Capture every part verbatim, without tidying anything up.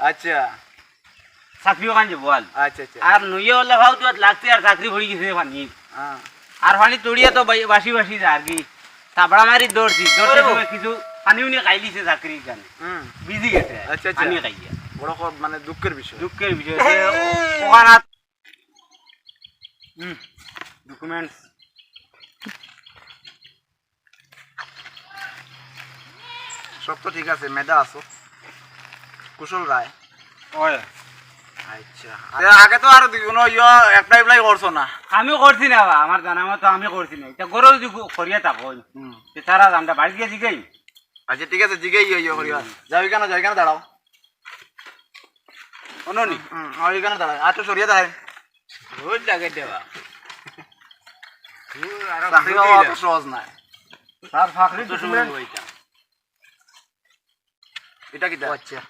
আচ্ছা। চাকরি ওখান যে বল। আচ্ছা, আচ্ছা। আর নইয়া অলা ভাও তো লাগছে আর চাকরি পড়ি গেছে পানি। হ্যাঁ। আর পানি তুড়িয়া তো বাই-, বাসি বাসি যার কি। তাবড়া মারি দৌড়ছি, দৌড়তে ওরে বাবা। সময় কিছু পানি উনি খাইলিছে চাকরি এখানে। হুম। ভিজি গেছে। আচ্ছা, আচ্ছা। পানি খাইয়া। বড় খ-, মানে দুঃখের বিষয়। দুঃখের বিষয়। ওখানে হুম, documents। সব তো ঠিক আছে, মেধা আছো। কুশল রায়। ওই। আচ্ছা। আরে আগে তো আর দুই কোনো ইয়ো apply apply করছো না। আমি করছি না বা, আমার জানা মতো আমি করছি না। এটা গরু যদি গু-, করিয়া থাকো। হুম। তে তারা আমরা বাড়ি গিয়ে জিগাই। আচ্ছা, ঠিক আছে, জিগাই ইয়ো, ইয়ো করিয়া। হুম। যাও এখানে, যাও এখানে দাঁড়াও। অননি। হুম, আর এখানে দাঁড়াও। আর তো সরিয়ে দাঁড়াও। ভুল লাগে দেওয়া। ভুল আর চাকরি ভুল পাওয়া হইলো। অত সহজ নয়। স্যার, চাকরি কত সময় document। হইতাম। এটা কিতা? ও আচ্ছা।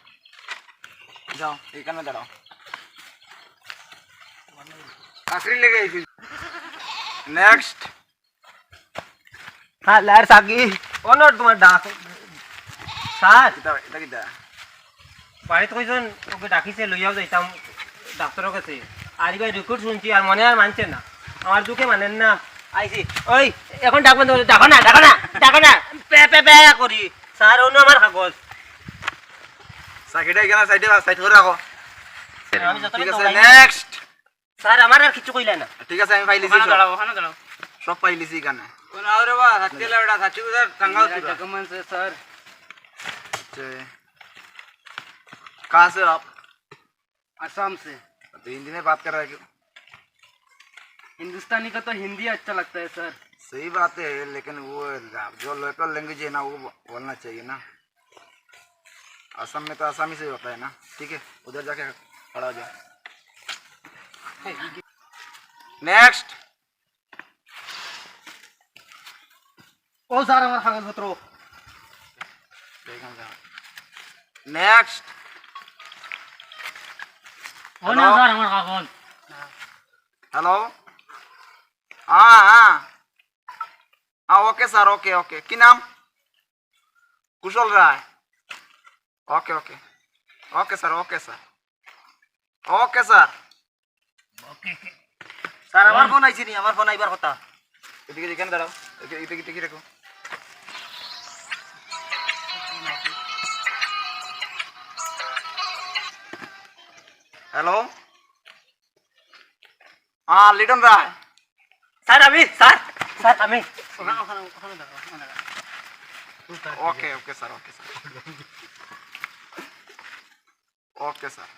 যাও, এখানে দাঁড়াও। চাকরি লেগে আইছি। Next। হ্যাঁ, লার সাকি। অনর তোমার ডাক। স্যার। কিতা, এটা কিতা? বাড়িত কইছইন, ওকে ডাকিছে, লইয়াও যাইতাম ডাক্তারর কাছে। আর ইবার report শুনছি, আর মনে আর মানছে না। আমার দুখে মানের না। আইছি। ওই, এখন ডাকবেন তো, ডাকো না, ডাকো না, ডাকো না। পে, পে, পে করি। স্যার, অনো আমার কাগজ। চাকিটা এখানে side-এ, side করে রাখো। আমি যত ঠিক আছে, দৌড়াই। Next। স্যার, আমার আর কিছু কইলা না। ঠিক আছে, আমি পাইলিছি ওখানে সব। দাঁড়াও, ওখানে দাঁড়াও। সব পাইলিছি এখানে। কোন আওরে বা, হাতি লেবড়া, হাতি উধার টাঙ্গাও मेरा तुरा। Documents है, सर। अच्छा। कहाँ से हो आप? असम से। तो हिंदी में बात कर रहे हो क्यों? हिंदुस्तानी का तो हिंदी अच्छा लगता है, सर। सही बात है, लेकिन वो जो local language है ना, वो बोलना चाहिए ना। असम में तो आसामी से होता है ना। ठीक है, उधर जाके खड़ा हो जाओ। Next। ও স্যার, আমার কাগজপত্র। Next। ও না স্যার, আমার কাগজ। Hello। হ্যাঁ, হ্যাঁ। হ্যাঁ, ওকে স্যার, ওকে, ওকে। কি নাম? Kushal Roy. Okay, okay. Okay sir, okay sir. Okay sir. Sir, আমার ফোন আইছে নি, আমার ফোন আইবার কথা। এদিকে, এখানে দাঁড়াও। এদিকে, এদিকে, এদিকে রাখো। হ্যালো? হ্যাঁ, লিটন রায়। স্যার, আমি, স্যার, স্যার, আমি। ওখানে, ওখানে, ওখানে দাঁড়াও, ওখানে দাঁড়াও। Okay, okay sir, okay sir. Okay sir.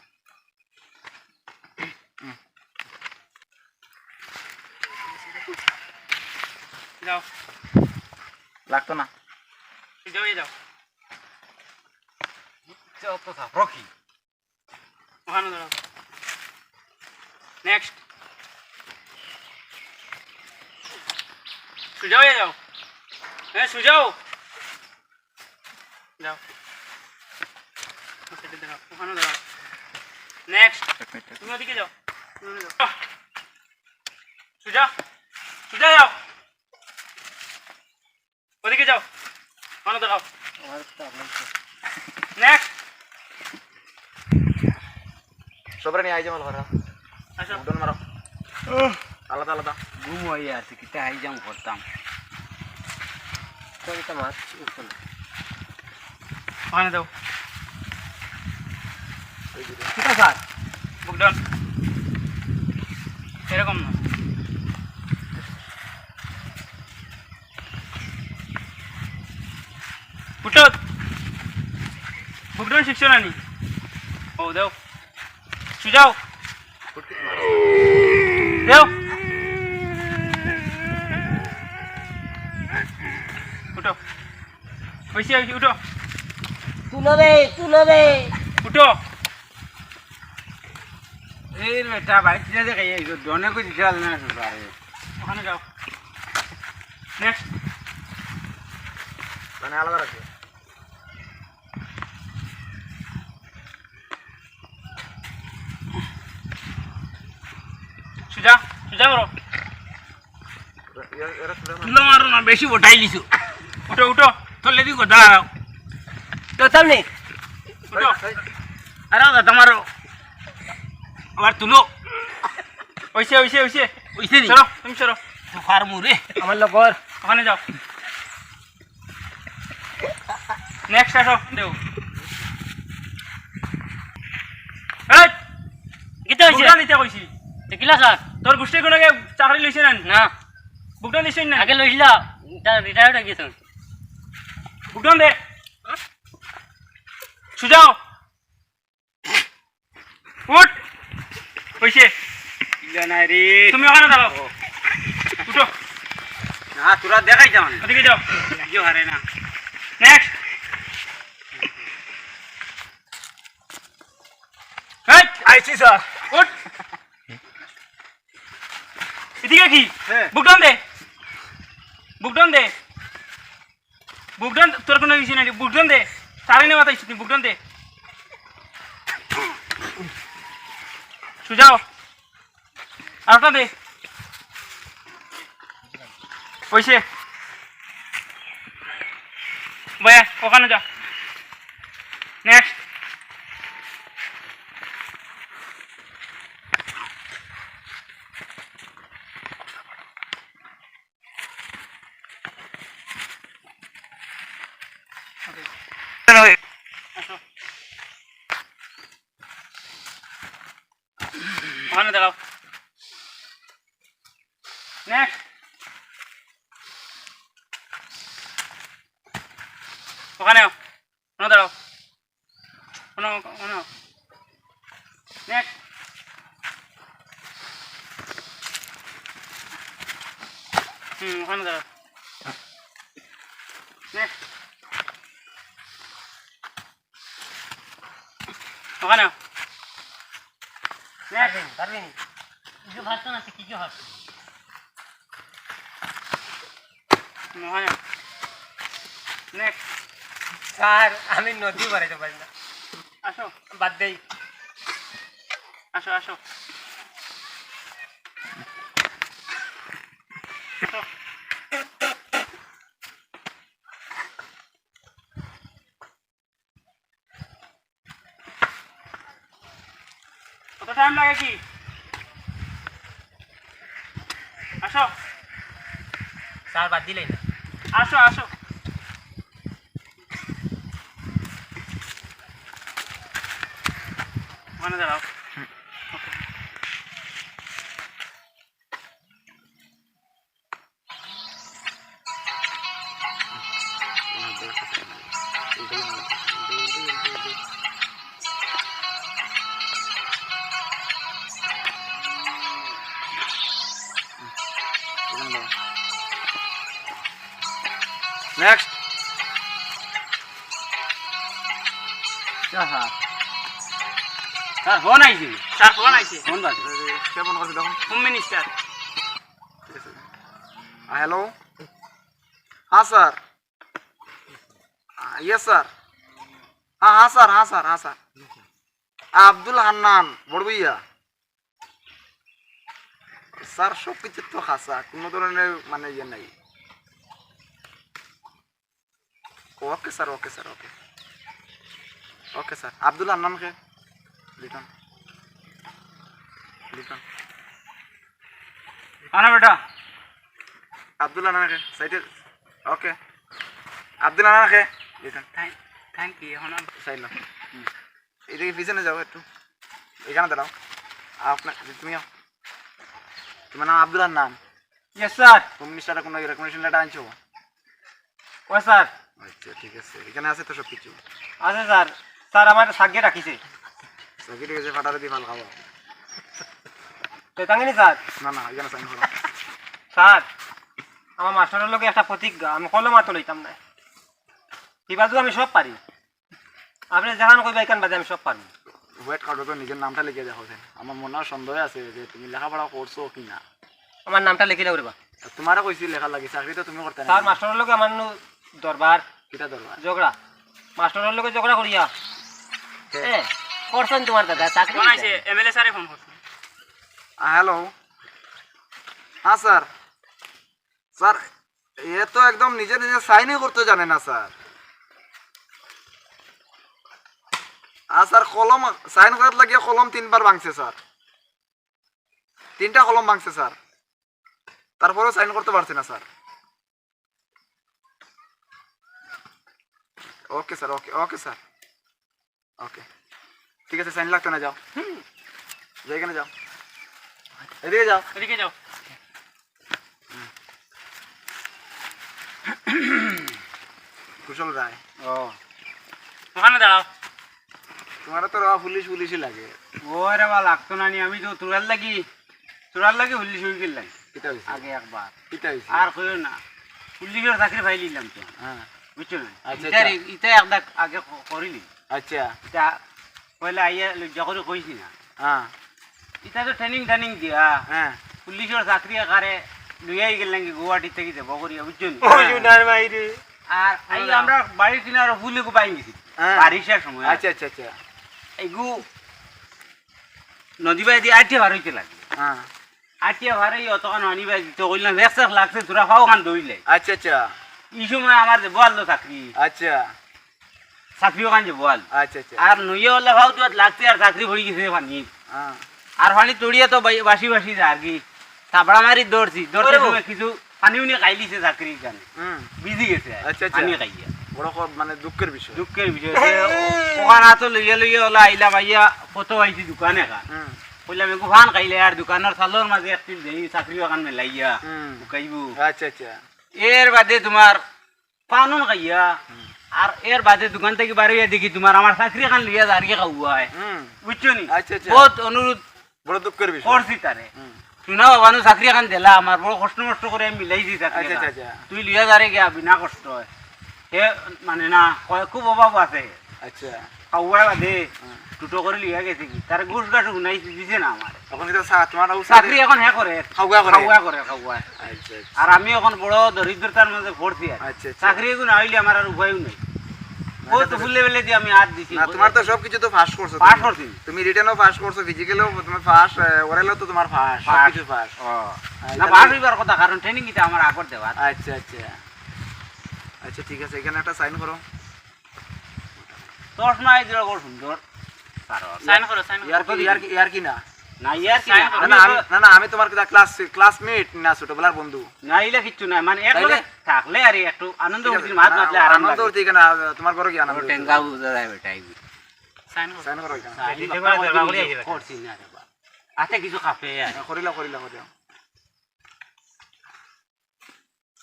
যাও। লাগতো না। যাও, এই যাও। যাও তো স্যার, রকি। ওখানে দাঁড়াও। Next। সুজা হয়ে যাও। হ্যাঁ, সুজাও। যাও। ওখানে দাঁড়াও, ওখানে দাঁড়াও। Next। এক মিনিট। তুমি ওদিকে যাও। তুমি ওদিকে যাও। সুজা। সুজা যাও। ওদিকে যাও। ওখানে দাঁড়াও। আমার তো আপনার তো Next। সবরে নিয়ে আই জামাল ঘর। আচ্ছা। উঠোন মারো। আলাদা আলাদা। ঘুম হয়ে আছে, কিতা হাই জাম করতাম। তোর এটা মাছ উঠছে না। ওখানে দাও। এই যে। কিতা স্যার? বুক ডাউন। এরকম না। উঠো। বুক ডাউন শিখছো না নি? ও, দাও। সুজাও। দাও। উঠো। হইছে, হইছে, উঠো। তুলো রে, তুলো রে। উঠো। এই বেটা, বাইক কিনা দেখে এই তো ডনে কই দিতে পারলে না, পারে। ওখানে যাও। Next। মানে আলাদা রাখো। সুজা, সুজা করো। এরা, এরা সুজা না। তুলো মারো না, বেশি উঠাই লিছো। উঠো, উঠো, তোর লেদি কথা হারাও। তো সামনে। উঠো। এই, এই। আরে দাদা, আমারও আবার তুলো। অইছে, অইছে, অইছে। অইছে নি? সরো, তুমি সরো। তো ফার মুরে। আমার লগর। ওখানে যাও। নেক্সট আসো, দেও। এই! কিতা অইছে? বুকডাউন দিতে কইছি। দেখিলা স্যার? তোর গোষ্ঠীর কোনো আগে চাকরি লইছে না? না। বুকডাউন দিছইন না? আগে লইছিলা, তা রিটায়ার্ড অই গেছইন। বুকডাউন দে। সুজাও। উঠ। অইছে। ইলা নাই রে। তুমি ওখানে দাঁড়াও। ও। উঠো। না, তোরা দেখাই যাও না। ওদিকে যাও। ইয়ে হারে না। নেক্সট। এই, আইছি স্যার। উঠ। এদিকে কি? হ্যাঁ। বুকডাউন দে। বুকডাউন দে। বুকডাউন, তোর কোনো কিছু নাই। বুকডাউন দে। সারে নে মাথা ইসুতি, বুকডাউন দে। সুজাও। আরেকটা দে। অইছে। ভাইয়া, ওখানে যা। নেক্সট। আসো। ওখানে দাঁড়াও। নেক্সট। ওখানে আও। ওখানে দাঁড়াও। ওখানে, ওখানে আও। নেক্সট। হুম, ওখানে দাঁড়াও। নেক্সট। ওখানে। নেক্সট। পারবি নি, পারবি নি। কিছু ভাবতো না, তুই কিছু ভাবতো না। ওখানে। নেক্সট। স্যার, আমি নদী বাড়াইতে পারি না। আসো। বাদ দেই। আসো, আসো। আসো। কত টাইম লাগে কি? আসো। স্যার, বাদ দিলেন না। আসো, আসো। ওখানে দাঁড়াও। নেক্সট। স্যার, স্যার, ফোন আইছে। স্যার, ফোন আইছে। ফোন বাজে। কে ফোন করছে তখন? Home minister. ঠিক আছে। আ, হ্যালো। হ্যাঁ, স্যার। আ, ইয়েস, স্যার। হ্যাঁ, হ্যাঁ, স্যার, হ্যাঁ, স্যার, হ্যাঁ, স্যার। আব্দুল হান্নান, বড়বইয়া। স্যার, সব কিছু তো খাসা, কোনো ধরনের, মানে, ইয়ে নাই। Okay sir, okay sir, okay. Okay sir. Abdul Hannan কে? লিটন। লিটন। আনা বেটা। আব্দুল হান্নান কে? সাইডে। ওকে। আব্দুল হান্নান কে? লিটন। থ্যাংক, থ্যাংক ইউ, এখন আমি সাইড লো। হুম। এদিকে পিছনে যাও একটু। এখানে দাঁড়াও। আপনার, তুমি আও। তোমার নাম আব্দুল হান্নান? Yes, sir. তুমি স্যার কোনো রেকমেন্ডেশন লেটার আনছো? ও স্যার। আচ্ছা, ঠিক আছে, এখানে আছে তো সব কিছু। আছে স্যার। স্যার, আমার সাগে রাখিছে। সাগে ঠিক আছে, ফাটারে দি ফাল খাওয়া। তো তাঙ্গিনি স্যার? না, না, এখানে সাইন করো। স্যার, আমার মাস্টারের লগে একটা প্রতিজ্ঞা, আমি কলম আতো লইতাম না। এই বাজু আমি সব পারি। আপনি যেখান কইবা, এখান বাদে আমি সব পারবো। ওয়েট কার্ডো তো নিজের নামটা লিখে দেখো সেন। আমার মনে হয় সন্দেহ আছে যে তুমি লেখাপড়া করছো কি না। আমার নামটা লিখি দাও রে বা। আর তোমারে কইছি লেখা লাগি, চাকরি তো তুমি করতে না। স্যার, মাস্টারের লগে আমার নু দরবার। কিতা দরবার? ঝগড়া। মাস্টারের লগে ঝগড়া করিয়া। কে? এ, করছেন তোমার দাদা, চাকরি ফোন দিতে। আইছে, এমএলএ স্যারে ফোন করছে। আ, হ্যালো। হ্যাঁ, স্যার। স্যার, এ তো একদম নিজে নিজে সাইনই করতে জানে না, স্যার। আর স্যার, কলম সাইন করার লাগিয়া কলম তিনবার ভাঙছে স্যার, তিনটা কলম ভাঙছে স্যার, তারপরেও সাইন করতে পারছে না sir. Okay sir, okay, okay sir, ওকে। ঠিক আছে, সাইন লাগতো না, যাও। যাও, এখানে যাও, এদিকে যাও। এদিকে যাও। কুশল রায়। ও। ওখানে দাঁড়াও। তোমার তো রা পুলিশ পুলিশই লাগে। ওরে বা, লাগতো না নি, আমি তো তোরার লাগি, তোরার লাগি পুলিশ অই গেলাম। কিতা হইছে? আগে একবার। কিতা হইছে? আর কইও না, পুলিশর চাকরি পাইলিলাম তো। হ্যাঁ। বুঝছো না? আচ্ছা, ইতার আচ্ছা। এ-, ইতা এক দাগ আগে ক-, করিলি। আচ্ছা। ইতা পয়লা আইয়া লজ্জা করি কইছি না। হ্যাঁ। ইতা তো ট্রেনিং ট্রেনিং দিয়া। হ্যাঁ। পুলিশর চাকরি একারে লইয়াই গেল নাকি গুয়াহাটি থাকি দেব করিয়া, বুঝছো নি? ও, হ্যাঁ। জুনার ভাই রে। আর এই হ্যাঁ। আমরা বাড়ির কিনারে ফুল এগু বাইন গেছি। হ্যাঁ। বারিশর সময়। আচ্ছা, আচ্ছা, আচ্ছা। এগু নদী বায়দি আটিয়া পার অইতে লাগলো। হ্যাঁ। আটিয়া পার অই অতখান পানি বায়দি তো কইলাম, "এক সেক লাগছে, তোরা পাও খান দৌড়লে।" আচ্ছা, আচ্ছা। এই সময় আমার যে বললো চাকরি। আচ্ছা। চাকরি ওখান যে বল। আচ্ছা, আচ্ছা। আর নইয়া বললে পাও তো লাগছে আর চাকরি পড়ি গেছে পানি। হ্যাঁ। আর পানি তড়িয়া তো বাই-, বাসি বাসি যার কি। থাবড়া মারি দৌড়ছি, দৌড়তে ওরে বাবা। সময় কিছু পানি উনি খাইলিছে চাকরি এখানে। হুম। ভিজি গেছে আর আচ্ছা, আচ্ছা। পানি খাইয়া। বড় খ-, মানে দুঃখের বিষয়। দুঃখের বিষয়। ওখান হাতো লইয়া লইয়া ওলা আইলাম, আইয়া কত আইছি দোকানে এখান। হুম। কইলাম, "এগু পান খাইলে আর দোকানর চালর মাঝে একদিন দেই চাকরি ওখান মেলাইয়া হুম। ঢুকাইবো।" আচ্ছা, আচ্ছা। এর বাদে তোমার পানও খাইয়া, হুম। আর এর বাদে দোকান থাকি বার অইয়া দেখি তোমার আমার চাকরি খান লইয়া যার গিয়া খাওয়ায়। হুম। বুঝছো নি? আচ্ছা, আচ্ছা। বহুত অনুরোধ বড় দুঃখের বিষয়। করছি তারে। হুম। শুনা বাবা, নু চাকরি খান দিলা, আমার বড় কষ্ট মষ্ট করি আমি মিলাইছি চাকরি আচ্ছা, খান। আচ্ছা, আচ্ছা। তুই লইয়া যারে গিয়া বিনা কষ্ট হয়। হে মানে না, কয় খুব অভাব আছে। আচ্ছা। খাওয়ার বাদে হুম। দুটো করে লইয়া গেছে কি? তার ঘুষ ঘাস শুনাইছে, দিছে না আমার। এখন কিন্তু চা-, তোমার অবস্থা চাকরি এখন হে করে। খাওয়া করে। খাওয়া করে, খাওয়া। আচ্ছা, আচ্ছা। আর আমি এখন বড় দরিদ্রতার মধ্যে পড়ছি আর। আচ্ছা, আচ্ছা। চাকরি এগু না হইলে আমার আর উপায়ও নেই। ও আচ্ছা, তো তুমি ফুলে বেলে দিয়ে আমি হাত দিছি। না, তোমার তো সবকিছু তো পাস করছো পাস তুমি। করছি। তুমি রিটেনও পাস করছো, ফিজিক্যালও তোমার পাস, আহ, ওরালও তো তোমার পাস, পাস। সবকিছু পাস। ও। আচ্ছা, না, তাহলে পাস হইবার কথা, কারণ ট্রেনিং দিতে আমার আগর দেওয়া। আচ্ছা, আচ্ছা। আচ্ছা, ঠিক আছে, এখানে একটা সাইন করো। চশমা এই দিলে বড় সুন্দর। কারণ সাইন করো, সাইন করো। ইয়ার কি, ইয়ার কি, ইয়ার কি না? না, ইয়ার কি সাইন না? করো। না, না, আমি, না, না, আমি তোমার কিতা ক্লাস, ক্লাসমেট না ছোটবেলার বন্ধু? না, ইলা কিচ্ছু না, মানে, এক তাইলে? লগে থাকলে আর একটু আনন্দ ঠিক আছে। ফুর্তির মাত না, মাতলে আরাম আনন্দ লাগে। ফুর্তি কেন? তোমার ঘরে কি আনন্দ ও ফুর্তি? টেঙ্গা বুঝা যায় বেটা, এই। সাইন করো। সাইন করো এখানে। সাইন করো, করছি না রে বা। আতে কিছু কাপে আর। হ্যাঁ, করিলা, করিলা, করিলা।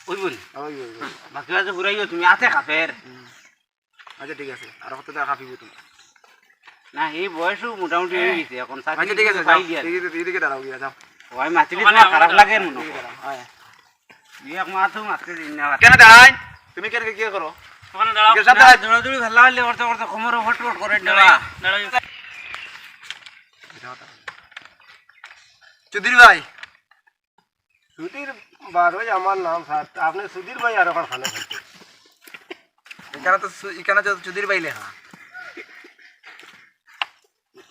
ওই বল। ওই, ওই, ওই। বাকি আছে ঘুরাইও তুমি, আতে কাপের। হুম। আচ্ছা, ঠিক আছে। আর কত টাকা কাপিব তুমি? না, এই বয়সও মোটামুটি হয়ে গেছে, এখন চাকরি আচ্ছা, ঠিক আছে, কিছু পাই যাও। গিয়া। এদিকে, এদিকে দাঁড়াও গিয়া, যাও। ওই মাতিলে ওখানে তোমার খারাপ লাগে মনে এদিকে হয়। দাঁড়াও, হ্যাঁ। দুই এক মাস তো মাততে দিন না। কেন দাঁড়াই? তুমি কেন কি করো? ওখানে দাঁড়াও। এদিকে সামনে না, আয়। দৌড়াদৌড়ি ভালা হইলে করতে করতে কোমরও ফটফট করে দাঁড়াও, ডলা। দাঁড়াও। চৌধুরী ভাই। সুধীর বারোই আমার নাম, স্যার। আপনি সুধীর ভাই আর ওখানে খানে খাইতে। এখানে তো সু-, এখানে তো চৌধুরী ভাই লেখা।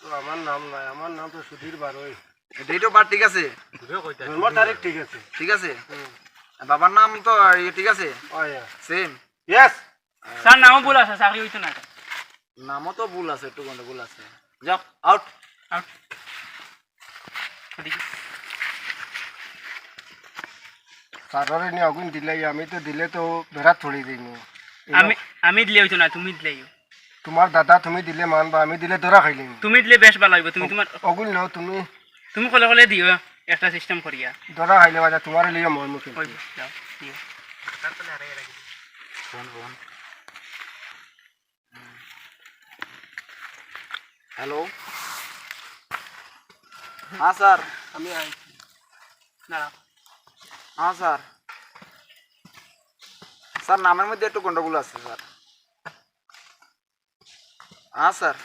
তো আমার নাম নাই, আমার নাম তো সুধীর বারোই। Date of birth ঠিক আছে? জন্ম তারিখ ঠিক আছে। ঠিক আছে? হুম। বাবার নাম তো ইয়ে ঠিক আছে? ওই, হ্যাঁ। Same? Yes। স্যার, নামও ভুল আছে, চাকরি হইতো না এটা। নামও তো ভুল আছে, একটু গন্ডগোল আছে। যাও, আউট। আউট। স্যাররে নি অগুন দিলাই, আমি তো দিলে তো বেড়া থড়ি দিইনি। আমি, আমি দিলে হইতো না, তুমি দিলেই। তোমার দাদা তুমি দিলে মানবা, আমি দিলে ধরা খাইলিমু। তুমি দিলে বেশ ভালা হইব, তুমি তোমার অগুন লও তুমি। তুমি কলে কলে দিও, একটা system করিয়া। ধরা খাইলে বাজা তোমার লিয়ে মর মুখে। হইব, যাও, দিও। Phone, phone. হ্যালো। হ্যাঁ স্যার। আমি আইছি। দাঁড়াও। হ্যাঁ স্যার। স্যার, নামের মধ্যে একটু গন্ডগোল আছে স্যার। হ্যাঁ স্যার।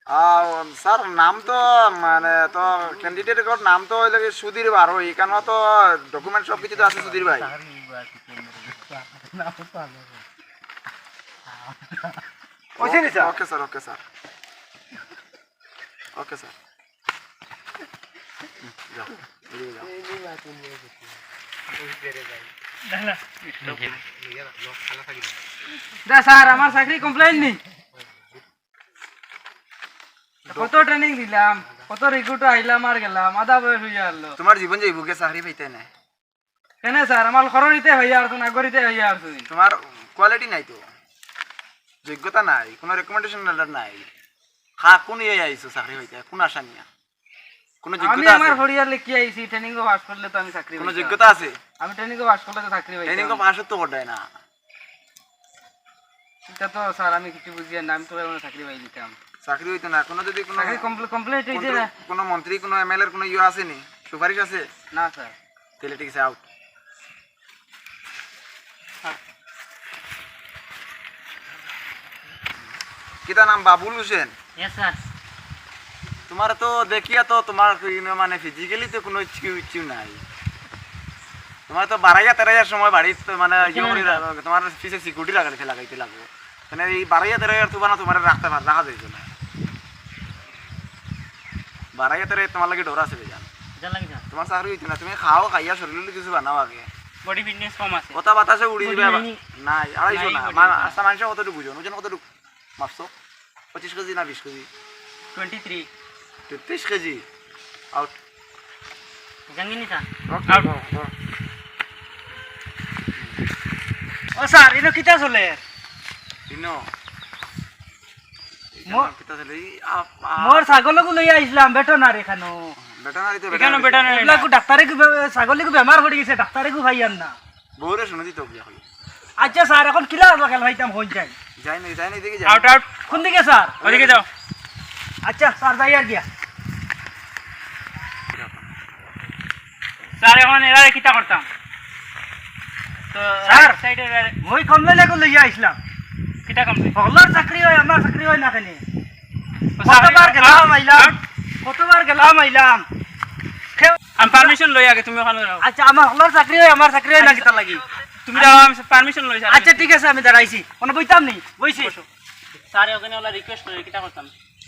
আহ, স্যার, নাম তো, মানে, তো ক্যান্ডিডেটর নাম তো হইল কি সুধীর বারো, এখানে তো ডকুমেন্ট সব কিছু তো আছে সুধীর ভাই। ওকে sir, okay sir. Okay sir. যাও, এদিকে যাও। দা স্যার, আমার চাকরি কমপ্লিট নি। কত ট্রেনিং দিলাম, কত রিক্রুট আইলাম আর গেলাম, আধা বয়স অইয়া হারলো। তোমার জীবন যাইবো গে, চাকরি পাইতে না। কেনে স্যার, আমার খরচ দিতে অইয়া হারছো না, গড়িতে অইয়া হারছো। তোমার কোয়ালিটি নাই তো, যোগ্যতা নাই, কোনো রিকমেন্ডেশন লেটার নাই। খা, কোন ইয়ে আইছো চাকরি পাইতে, কোন আশা নিয়া? কোনো আমি যোগ্যতা আমার আছে? পড়িয়া লেখি আইছি, ট্রেনিং পাস করলে তো আমি চাকরি কোনো পাইতাম। যোগ্যতা আছে? আমি ট্রেনিং পাস করলে তো চাকরি পাইতাম। ট্রেনিং পাস তো করবে না। এটা তো স্যার আমি কিছু বুঝি না, আমি তো কোনো চাকরি পাই দিতাম। চাকরি হইতো না, কোনো যদি কোনো চাকরি কমপ্লি-, কমপ্লিট হইছে মন্ত্রী, না? কোনো মন্ত্রী, কোনো এমএলএর কোনো ইয়ে আছে নি? সুপারিশ আছে? না স্যার। তাহলে ঠিক আছে, আউট। হ্যাঁ। কিতা নাম? বাবুল হোসেন? Yes sir. তোমার তো দেখিয়া তো তোমার কোনো মানে ফিজিক্যালি তো কোনো ইচ্ছু ইচ্ছু নাই। তোমার তো বারাইয়া তেরাইয়ার সময় বাড়িত তো মানে ইয়ে করি রাখো, তোমার পিছে সিকিউরিটি লাগাইতে লাগাইতে লাগবো। মানে এই বারাইয়া তেরাইয়ার তো বানা তোমার রাখতে পার, রাখা যাইতো না। বারাইয়া তেরাইয়া তোমার লাগি ডর আছে বেজান। তোমার চাকরি হইতো না, তুমি খাও, খাইয়া শরীরে কিছু বানাও আগে। বডি ফিটনেস কম আছে। কথা বাতাসে উড়ি দিবে আবার। নাই, আড়াইশো নাই, না। আচ্ছা, মানুষের কতটুকু বুঝো, ওজন কতটুকু? মাপছো? পঁচিশ কেজি না বিশ কেজি? Twenty three. তেত্রিশ কেজি। আউট। জাঙ্গিনি স্যার। ওকে, আউট। গো, গো। ও স্যার, ইনো কিতা চলে? ইনো। ইনো কিতা চলে? ই, আপ, আপ। মোর ছাগলগু লইয়া আইছলাম, ভেটেরিনারি খানো। ভেটেরিনারি তো এখানো ভেটেরিনারি। ভেটেরিনারি না। এগুলা কু ডাক্তারে কু বে-, ছাগলে কু বেমার পড়ি গেছে, ডাক্তারে কু পাইয়ার না। বউরে শুনে দিতে হবে এখন। আচ্ছা স্যার, এখন কিলা লাগাল ভাইতাম হই যাই। যাই না, যাই না, এদিকে যাই। Out, out. কোন দিকে স্যার? ওদিকে যাও। আচ্ছা স্যার, যাই আর গিয়া। স্যার, এখন এরারে কিতা করতাম? তো স্যার, রাইট সাইডে এরারে মই কমপ্লেন এখন লইয়া আইছলাম। কিতা কমপ্লেন? হকলর চাকরি হয়, আমার চাকরি হয় না কেনে? ও স্যার, কতবার গেলাম আউট, আইলাম, আউট। কতবার গেলাম আইলাম। আমি পারমিশন লই আগে, তুমি ওখানে যাও। আচ্ছা, আমার হকলর চাকরি হয়, আমার চাকরি হয় না কিতা লাগি? তুমি যাও, আমি পারমিশন লই স্যার। আচ্ছা, ঠিক আছে, আমি দাঁড়াইছি। কোনো বইতাম নি, বইছি। বসো। স্যার, ওখানে ওলা রিকোয়েস্ট করে কিতা করতাম?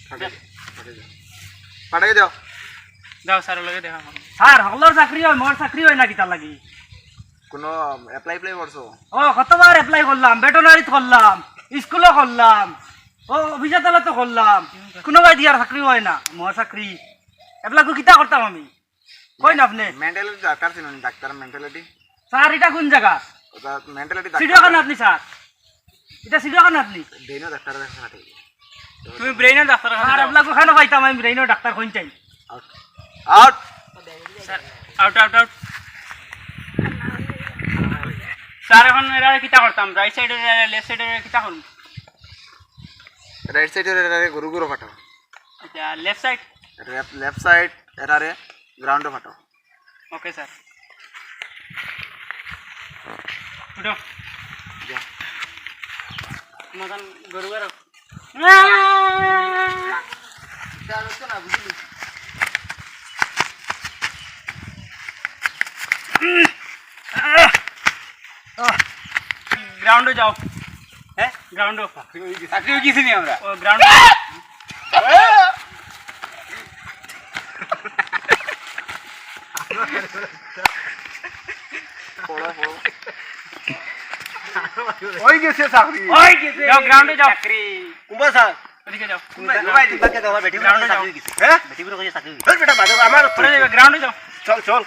পাঠাই দে, পাঠাই দে। পাঠাই দাও। যাও, স্যার, লগে দেখা করো। স্যার, হকলর চাকরি হয়, মোর চাকরি হয় না কিতা লাগি? কোনো অ্যাপ্লাই অ্যাপ্লাই করছো? ও, কতবার অ্যাপ্লাই করলাম, ভেটেরিনারিত করলাম, স্কুলো করলাম, ও, অফিস আদালতো করলাম, কোনো বায়দি আর চাকরি হয় না, মোর চাকরি। এবলা কিতা করতাম আমি? কই না আপনি? মেন্টালিটি ডাক্তার চিনেন, ডাক্তার মেন্টালিটি? স্যার, এটা কোন জায়গা? ওটা মেন্টালিটি ডাক্তার। চিড়িয়াখানা আপনি, স্যার? এটা চিড়িয়াখানা আপনি? ব্রেইনর ডাক্তার দেখা পাঠাই। তুমি ব্রেইনর ডাক্তার খানো স্যার, যাও। আপনাকে ওখানে পাইতাম আমি, ব্রেইনর ডাক্তার কোন চাই? Out. Out. Sir, out, out, out. Sir, এখন এরা কিতা করতাম? রাইট সাইডে, লেফট সাইডে কিতা করুন? রাইট সাইডে এরারে গরু গরু ফাটাও। আচ্ছা, left side? Left, left side এরারে গ্রাউন্ডে ফাটাও। Okay sir. উঠো। যা। মতন গরু গরু। স্যার, হচ্ছে না, বুঝলি? গ্রাউন্ডে যাও। হ্যাঁ? গ্রাউন্ডে। চাকরি হয়ে গেছি নি আমরা? ও, গ্রাউন্ডে। পড়ো, পড়ো। হয়ে গেছে চাকরি। হয়ে গেছে। যাও, গ্রাউন্ডে যাও। চাকরি। কুম্বা স্যার। এদিকে যাও। কুম্বা, কুম্বা, কুম্বা, কুম্বা, বেটি গ্রাউন্ডে যাও। চাকরি হয়ে গেছে। হ্যাঁ? বেটি করে চাকরি হয়ে গেছে। ধর বেটা, বাজাও, আমার ওরে, গ্রাউন্ডে যাও। চল, চল।